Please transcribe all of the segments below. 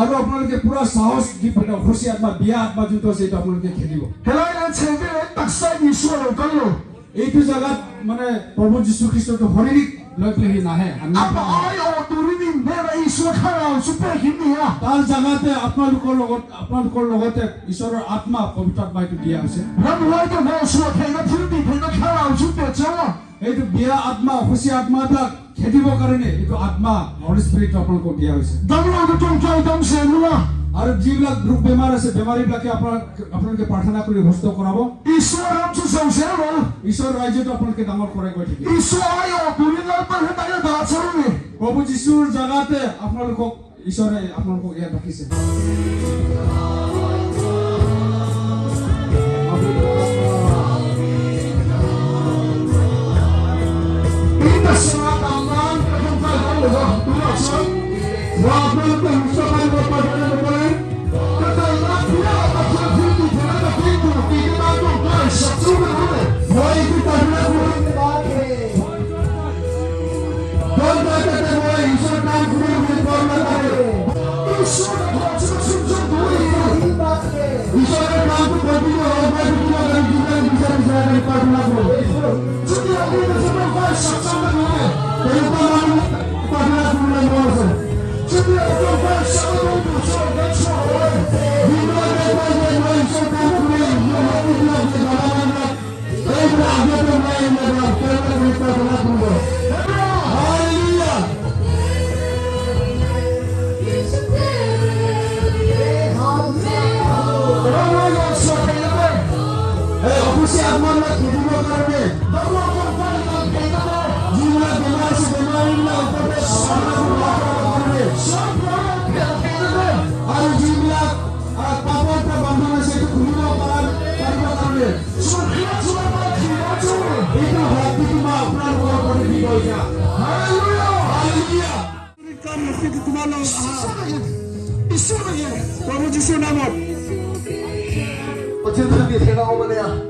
আৰু আপোনালোকে পুৰা সাহস দি পেলাই অসুচি আত্মা, বিয়া আত্মা যোনটো আছে এইটো আপোনালোকে খেদিব। এইটো জাগাত মানে প্ৰভু যীশু খ্ৰীষ্টটো শাৰীৰিক লৈ পেলাই সি নাহে। তাৰ জাগাতে আপোনালোকৰ লগতে ঈশ্বৰৰ আত্মা, পবিত্ৰ আত্মা এইটো দিয়া হৈছে। এইটো বিয়া আত্মা, অসুচি আত্মাবিলাক খেদিবৰ কাৰণে এইটো আত্মা, হলি স্পিৰিট আপোনালোকক দিয়া হৈছে। আৰু যিবিলাক ৰোগ বেমাৰ আছে, বেমাৰীবিলাকে আপোনালোকে প্ৰাৰ্থনা কৰি সুস্থ কৰাব। ঈশ্বৰ ৰাজ্যটো আপোনালোকে ডাঙৰ কৰাই গৈ থাকিব। প্ৰভু যীশুৰ জাগাতে আপোনালোকক ঈশ্বৰে আপোনালোকক ইয়াত ৰাখিছে। প্ৰভু যীশুৰ নামত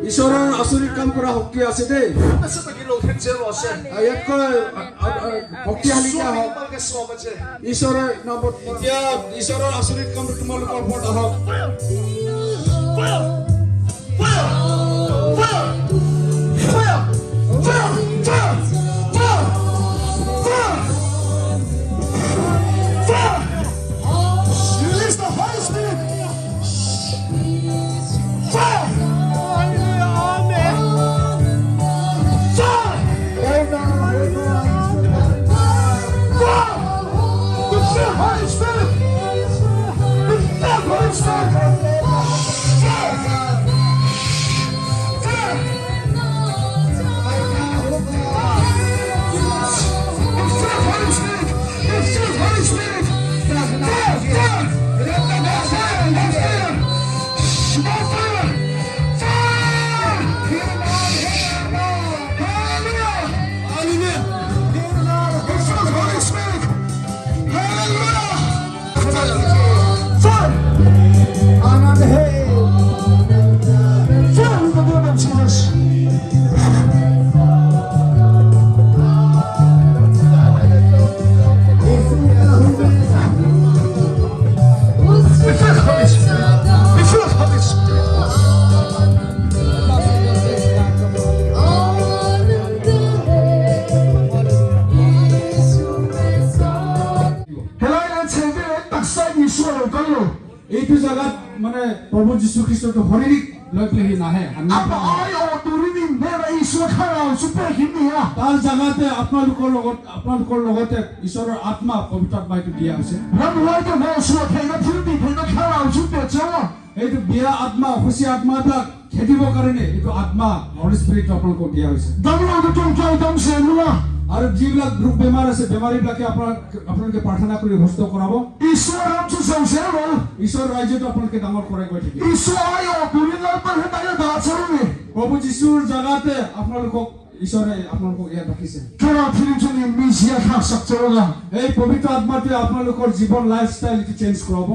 ঈশ্বৰৰ আচৰিত কাম কৰা শক্তি আছে দেই। ইয়াতকৈ শক্তিশালী হওক ঈশ্বৰৰ নামত। এতিয়া ঈশ্বৰৰ আচৰিত কামটো তোমালোকৰ ওপৰত আহক। এইটো জাগাত মানে প্ৰভু যীশু খ্ৰীষ্টটো শাৰীৰিক লৈ পেলাই সি নাহে। তাৰ জাগাতে আপোনালোকৰ লগতে ঈশ্বৰৰ আত্মা, পবিত্ৰ আত্মা এইটো দিয়া হৈছে। এইটো বিয়া আত্মা, অসুচি আত্মাবিলাক খেদিবৰ কাৰণে এইটো আত্মা, হলি স্পিৰিট আপোনালোকক দিয়া হৈছে। আৰু যিবিলাক ৰোগ বেমাৰ আছে, বেমাৰীবিলাকে আপোনালোকে প্ৰাৰ্থনা কৰি সুস্থ কৰাব। ঈশ্বৰৰ ৰাজ্যটো আপোনালোকে ডাঙৰ কৰাই গৈ থাকিব। প্ৰভু যীশুৰ জাগাতে আপোনালোকক ঈশ্বৰে আপোনালোকক ইয়াত ৰাখিছে। এই পবিত্ৰ আত্মাটোৱে আপোনালোকৰ জীৱন, লাইফষ্টাইল এইটো চেঞ্জ কৰাব।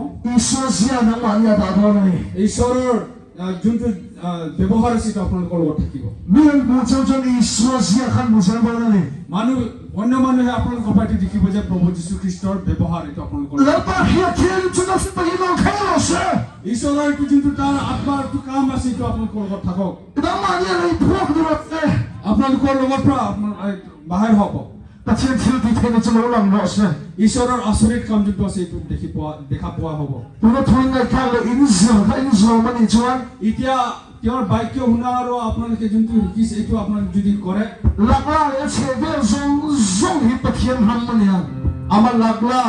ঈশ্বৰৰ যোনটো ব্যৱহাৰ আছে এইটো আপোনালোকৰ লগত থাকিব। মানুহ অন্য মানুহে আপোনালোকৰ পৰা এইটো দেখিব যে প্ৰভু যীশু খ্ৰীষ্টৰ ব্যৱহাৰ এইটো আপোনালোকৰ লগত। Lalpa hriat thil chu nasa takin lo thleng rawh se. ঈশ্বৰৰ এইটো যোনটো তাৰ আত্মাৰ এইটো কাম আছে, এইটো আপোনালোকৰ লগত থাকক। Nangmahni a lei phuak ni rawh se. আপোনালোকৰ লগত পৰা আপোনাৰ এই বাহিৰ হ'ব। Pathian thil ti theihna chu lo lang rawh se. ঈশ্বৰৰ আচৰিত কাম যোনটো আছে, এইটো দেখি পোৱা দেখা পোৱা হ'ব। Tuna thuin ngaihthlak leh in zir kha in zawm a nih chuan এতিয়া তেওঁৰ বাক্য শুনা আৰু আপোনালোকে যোনটো শিকিছে, এইটো আপোনালোকে যদি কৰে, lakla leh a chheh vel zawng zawng hi Pathian ram a ni ang. আমাৰ লাগলা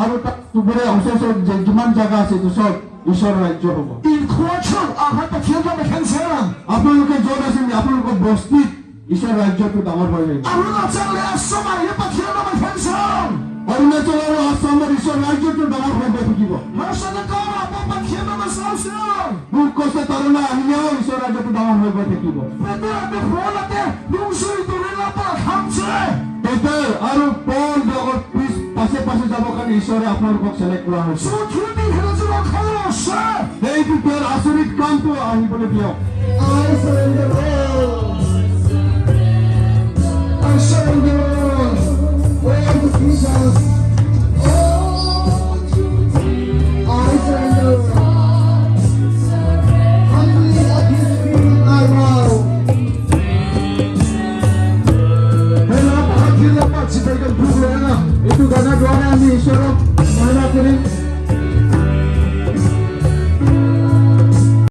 আৰু তাত চুবুৰীয়া ওচৰ ওচৰত যিমান জাগা আছে, এইটো চব ঈশ্বৰৰ ৰাজ্য হ'ব। In khua theuh ah khan Pathian ram a thleng zel ang. আপোনালোকে য'ত আছে, আপোনালোকৰ বস্তিত ঈশ্বৰৰ ৰাজ্যটো ডাঙৰ হৈ আহিব। Arunachal leh Assam ah hian Pathian ram a thleng zel ang. Arunachal আৰু আছামৰ ঈশ্বৰৰ ৰাজ্যটো ডাঙৰ হৈ গৈ থাকিব। Harsatna karah pawh Pathian ram a zau zel ang. দুখ কষ্ট তাৰণা আহিলেও ঈশ্বৰৰ ৰাজ্যটো ডাঙৰ হৈ গৈ থাকিব। Petera te Paula te hnungzui turin Lalpa a thlang che. Peter আৰু পল লগত পিছ পাছে পাছে যাবৰ কাৰণে ঈশ্বৰে আপোনালোকক চেলেক্ট কৰা হৈছে। Chu thil ti theihna chu lo thleng rawh se. সেইটো তেওঁৰ আচৰিত কামটো আহিবলৈ দিয়ক। I surrender all. I surrender all. All to Jesus. I surrender. Humbly at His feet I bow. He hla pakhat hi Lalpa chibai kan buk leh anga. এইটো গানৰ দ্বাৰা আমি ঈশ্বৰক মহিমা কৰিম।